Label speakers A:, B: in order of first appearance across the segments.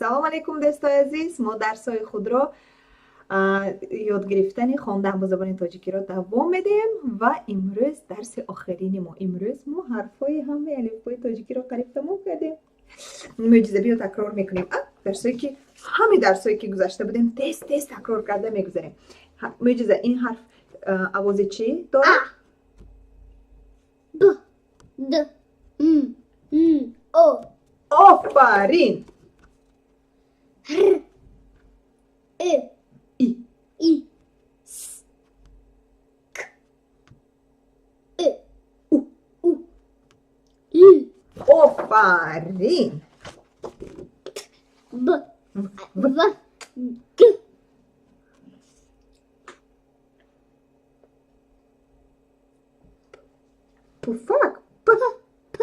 A: Салом алейкум, дӯстои азиз. Мо дарсҳои худро ёд гирифтани хондан бо забони тоҷикиро давом медиҳем ва имрӯз дарси охирини мо. Имрӯз мо ҳарфҳои ҳамаи алифбои тоҷикиро қариб тамом кардем. Мӯъҷиза, биё такрор мекунем. Дарсое ки ҳамаи дарсое ки гузашта будем, тез тез такрор карда мегузарем. Мӯъҷиза, ин ҳарф овози чӣ дорад?
B: Б, Д, М, Н, О.
A: Офарин!
B: Р, Э,
A: И.
B: И, С, К, Э,
A: У.
B: У, Л,
A: Офарин!
B: Б,
A: В.
B: В, Г.
A: Пуфак. П.
B: П,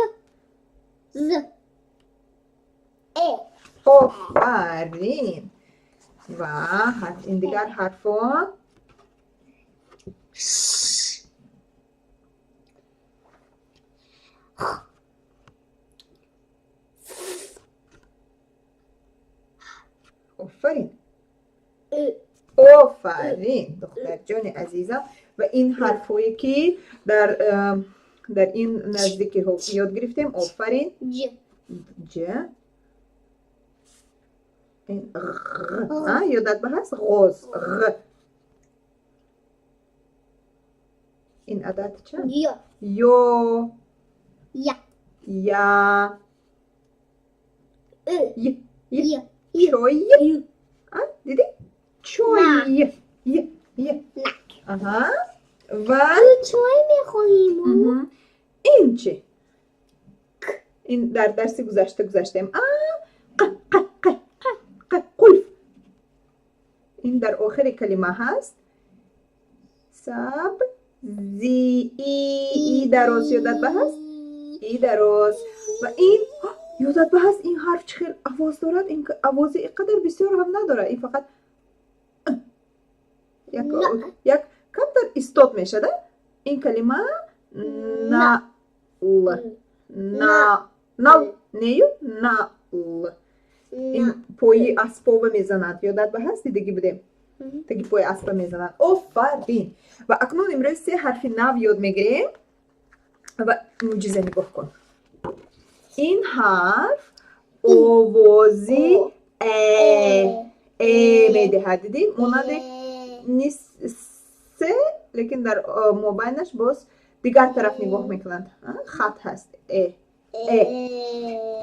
B: З, Э.
A: Офарин! Ва ин дигар ҳарфо?
B: Ш, Х,
A: Офарин!
B: Э.
A: Офарин, духтарҷони азизам. Ва ин ҳарфҳое ки дар ин наздикиҳо ёд гирифтем, офарин.
B: Ҷ.
A: Ҷ. Ин ғ. А, ёдат ба ҳаст? Ғоз. Ғ. Ин адад чанд?
B: Ё.
A: Ё.
B: Я.
A: Я.
B: Ы.
A: Й. Й.
B: Й.
A: Чой.
B: Й.
A: А, дидӣ? Чой. Й. Й.
B: На.
A: Аҳа. Ва
B: Чой мехоҳем?
A: Ин чӣ? Ин дар дарси гузашта гузаштем. А, қ, қ, қ, қ, қ, қулф. Ин дар охири калима ҳаст. Саб, зи, и, и дароз ёдат ба ҳаст? И дароз. Ва ин ёдат ба ҳаст, ин ҳарф чӣ хел овоз дорад? Ин овози ин қадар бисёр ҳам надорад. Ин фақат як як камтар истод мешад. Ин калима на л на нал нею на л. Ин пои аспова мезанад. Ёдат ба ҳаст, дидагӣ будем? Таги пои аспа мезанад. Офарин! Ва акнун имрӯз се ҳарфи нав ёд мегирем. Ва мӯъҷиза, нигоҳ кун. Ин ҳарф овози э э медиҳад. Дидӣ? Монанди се, лекин дар мобайнаш боз дигар тараф нигоҳ мекунанд. Хат ҳаст. Э. Э.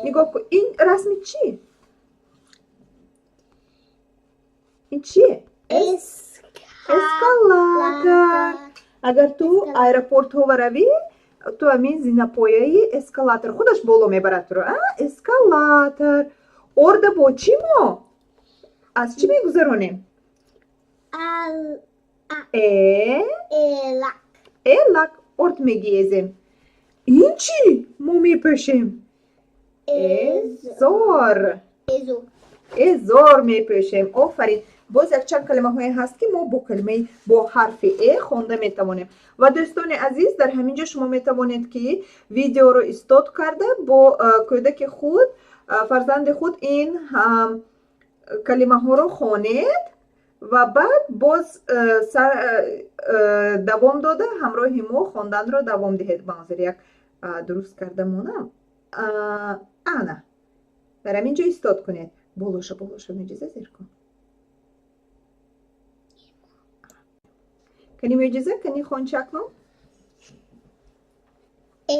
A: Нигоҳ кун. Ин расми чӣ? Ин чие? Эскалатор. Агар ту аэропортҳо равӣ, ту ҳамин зинапояи эскалатор худаш боло мебарад туро. Эскалатор. Орда бо чӣ мо? Аз чӣ мегузаронем? Э.
B: Элак.
A: Элак. Орд мегиезем. Ин чӣ мо мепӯшем? Эзор. Эзор мепӯшем. Офарин. Боз якчанд калимаҳое ҳаст, ки мо бо калимаи бо ҳарфи э хонда метавонем. Ва дӯстони азиз, дар ҳамин ҷо шумо метавонед, ки видеоро истод карда, бо кӯдаки худ, фарзанди худ ин калимаҳоро хонед ва баъд боз давом дода, ҳамроҳи мо хонданро давом диҳед. Ман ҳозир як дуруст карда монам. Ана, дар ҳамин ҷо истод кунед. Болоша, болоша, мӯъҷиза, зер кун. Кани, мӯъҷиза, кани, хончи акнун.
B: Э.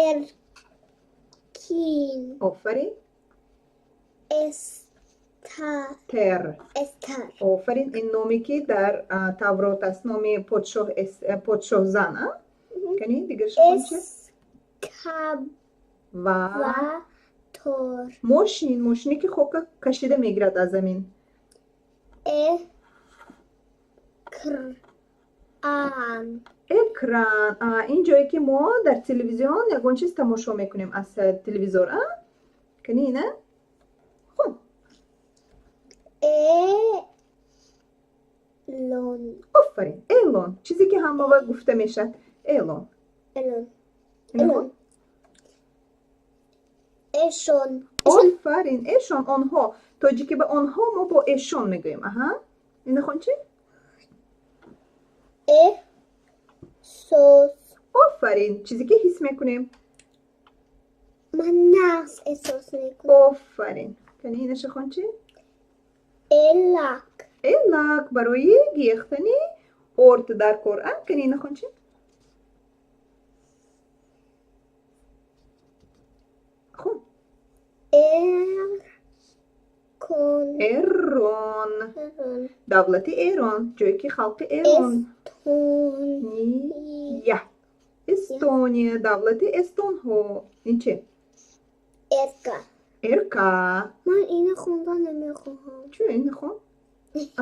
B: Эркин.
A: Офарин.
B: Эстар.
A: Тер.
B: Эстар.
A: Офарин. Ин номе ки дар Таврот аст, номи подшоҳ, подшоҳзан. Кани, дигарш хончи.
B: Эскаватор.
A: Мошин, мошине ки хока кашида мегирад аз замин.
B: Экран.
A: Экран. Ин ҷое ки мо дар телевизион ягон чиз тамошо мекунем аз телевизор. Кани, ина хон.
B: Элон.
A: Офарин, эълон, чизе ки ҳамава гуфта мешавад, эълон.
B: Элон.
A: Ина хон.
B: Эшон.
A: Офарин, эшон, онҳо. Тоҷикӣ ба онҳо мо бо эшон мегӯем. Аҳа, ина хон чи?
B: Эҳсос.
A: Офарин, чизе ки ҳис мекунем.
B: Ман нағз эҳсос мекунам.
A: Офарин. Кани, инаша хон чи?
B: Элак.
A: Элак, барои гехтани орд дар кор. А, кани, ина хон чи? Хон.
B: Эркон.
A: Эрон, давлати Эрон, ҷое ки халқи Эрон.
B: Эстония.
A: Эстония, давлати эстонҳо. Ин чи?
B: Эрка.
A: Эрка.
B: Ман ина хондан намехоҳам.
A: Чӯ, ина хон,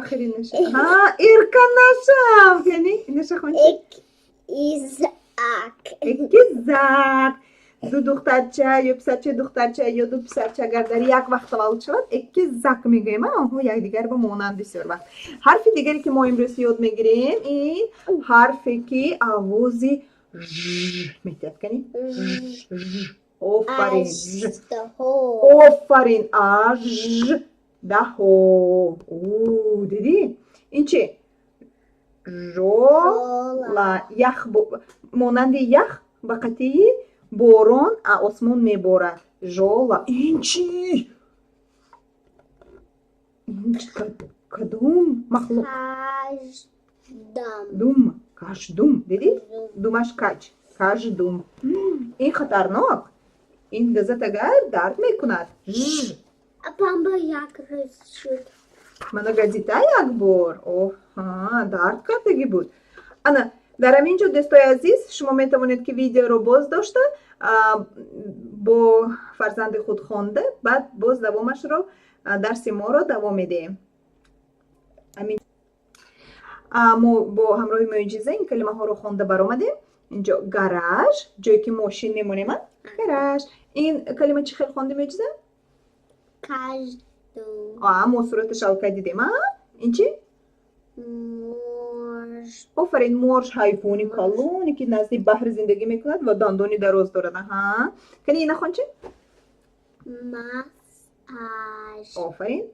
A: ахир инаша. Ҳа, эрка нашав. Яъне инаша хон чи?
B: Экизак.
A: Экизак, ду духтарча ё писарча, духтарча ё ду писарча агар дар як вақт таваллуд шавад, экизак мегӯем. Онҳо якдигар ба монанд бисёр вақт. Ҳарфи дигаре ки мо имрӯз ёд мегирем, ин ҳарфе ки овози ж метиҳад. Кани, ж. Офарин. Офарин, аждаҳо. Дидӣ, ин чи? Жола. Ях, монанди ях ба қатъии борон осмон меборад. Жола. Ин чи? Кадом махлуқ? Дум, каждум. Дидӣ, думаш каҷ, каждум. Ин хатарнок, ин газат агар дард мекунад. Ж.
B: Апамба як рӯз шуд.
A: Мана газита як бор. Оҳа, дард кардагӣ буд. Ана дар ҳамин ҷо, дӯстои азиз, шумо метавонед, ки видеоро боз дошта, бо фарзанди худ хонда, баъд боз давомашро, дарси моро давом медиҳем. Мо бо ҳамроҳи Мӯъҷиза ин калимаҳоро хонда баромадем. Инҷо гараж, ҷое ки мошин мемонем, гараж. Ин калима чӣ хел хонди, Мӯъҷиза? Мо сураташ аллакай дидем. А ин чи? Офарин, морж, ҳайвони калоне, ки назди баҳр зиндагӣ мекунад ва дандони дароз дорад. Аҳа, кани, ина хон чи? Офарин.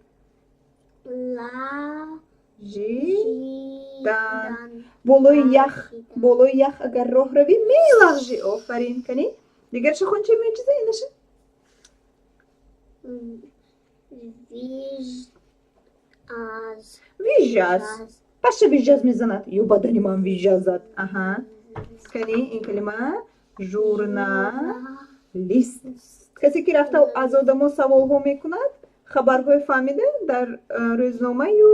A: Жидан. Болои ях, болои ях агар роҳ равӣ, мелағжӣ. Офарин. Кани, дигарша хон чи, Мӯъҷиза, инаша? Вижаз. Паша вижаз мезанад ё бадани ман вижаз зад. Аҳа, кани, ин калима? Журналист, касе ки рафта аз одамо саволҳо мекунад, хабарҳои фаҳмида, дар рӯзномаю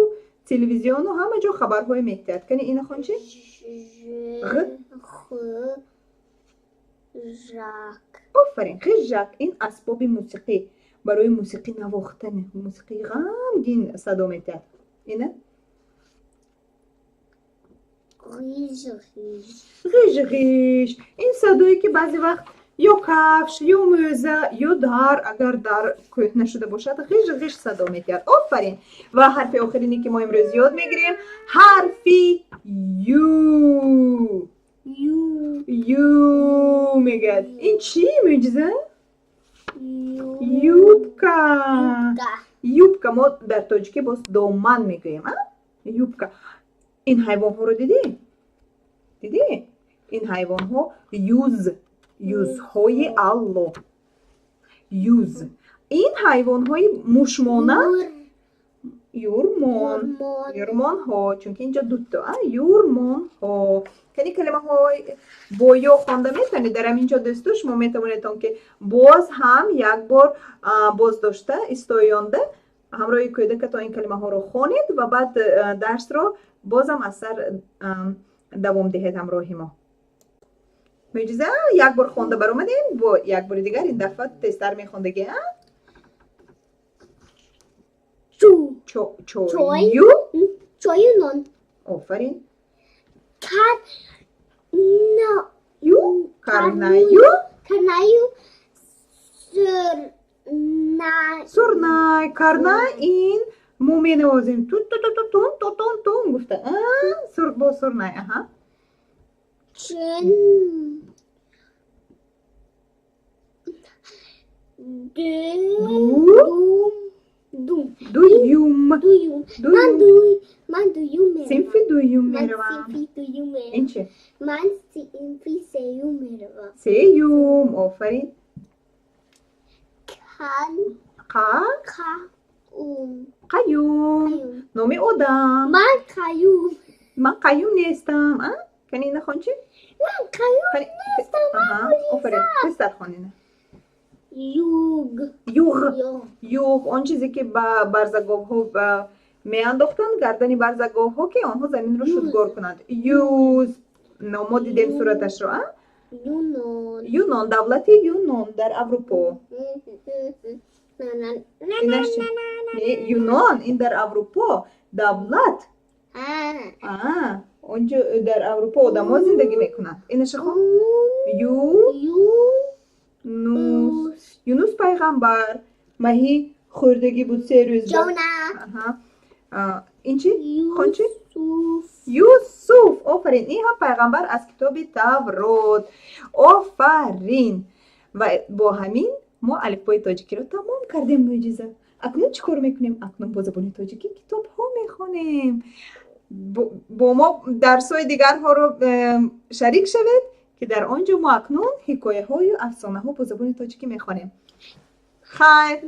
A: телевизиону ҳама ҷо хабарҳое метиҳад. Кани, ина хон чи? Ғ. Офарин, ғижак. Ин асбоби мусиқӣ, барои мусиқӣ навохтан, мусиқии ғамгин садо метиҳад. Ина? Ғиж ғиж. Ин садое, ки баъзе вақт ё кафш, ё мӯза, ё дар, агар дар кӯҳна шуда бошад, ғиж ғиж садо метиҳад. Офарин. Ва ҳарфи охирине, ки мо имрӯз ёд мегирем, ҳарфи ю. Ю мегӯяд. Ин чӣ, Мӯъҷиза? Юбка. Юбка, мо дар тоҷикӣ боз доман мегӯем. А, юбка. Ин ҳайвонҳоро дидӣ? Дидӣ? Ин ҳайвонҳо юз, юзҳои Алло, юз. Ин ҳайвонҳои мушмонанд. Юрмон, юрмонҳо, чунки инҷо дуто юрмонҳо. Кани, калимаҳои бо ё хонда метавонед. Дар ҳамин ҷо, дӯсто, шумо метавонед он ки боз ҳам як бор боздошта истоёнда, ҳамроҳи кӯдакатон ин калимаҳоро хонед ва баъд дарсро бозам аз сар давом диҳед ҳамроҳи мо. Мӯъҷиза, як бор хонда баромадем, бо як бори дигар, ин дафъа тезтар мехондагӣ. Чою.
B: Чою нон.
A: Офарин.
B: Карнаю.
A: Карнаю.
B: Карнаю. Сурнай.
A: Сурнай. Карнай, ин мо менавозем, ту ту ту ту тун ту тун тун гуфта. Сур, бо сурнай. Аҳа.
B: Чун. Ду.
A: Ду.
B: Дум. Дум.
A: Дуюм.
B: Дуюм. Ман
A: Дуюм.
B: Дуй. Ман дуюм меравам.
A: Синфи дуюм
B: Ман
A: меравам.
B: синфи дуюм меравам.
A: Ин чи?
B: Ман синфи сеюм меравам.
A: Сеюм, офарин.
B: Кан.
A: Қа.
B: Қа. Ум.
A: Қаюм.
B: Қаюм.
A: Номи одам.
B: Ман Қаюм.
A: Ман Қаюм нестам, а? Кани, ина хон, чи?
B: Ман Қаюм
A: Кани.
B: нестам.
A: Аҳа, офарин, тезтар хон ина.
B: Юг.
A: Юғ.
B: Юг.
A: Юғ, он чизе, ки ба барзаговҳо меандохтанд гардани барзаговҳо, ки онҳо заминро
B: Юз.
A: шудгор кунанд. Юз. Но мо дидем
B: Юз.
A: сураташро, а?
B: Юнон.
A: Юнон, давлати Юнон дар Аврупо.
B: На.
A: Инаш чи? Не, Юнон ин дар Аврупо давлат.
B: А.
A: А, онҷо дар Аврупо одамо зиндагӣ мекунанд. Инаша хон. Ю.
B: Ю.
A: Нус. Юнус пайғамбар маҳӣ хӯрдагӣ буд 3 рӯз.
B: Ҷона.
A: Аҳа. А, ин чи? Хон, чи?
B: Юсуф.
A: Юсуф, офарин. Ин ҳам пайғамбар аз китоби Таврот. Офарин. Ва бо ҳамин мо алифбои тоҷикиро тамом кардем, Мӯъҷиза. Акнун чӣ кор мекунем? Акнун бо забони тоҷикӣ китобҳо мехонем. Бо мо дарсҳои дигарҳоро шарик шавед, ки дар он ҷо мо акнун ҳикояҳою афсонаҳо бо забони тоҷикӣ мехонем. Хайр.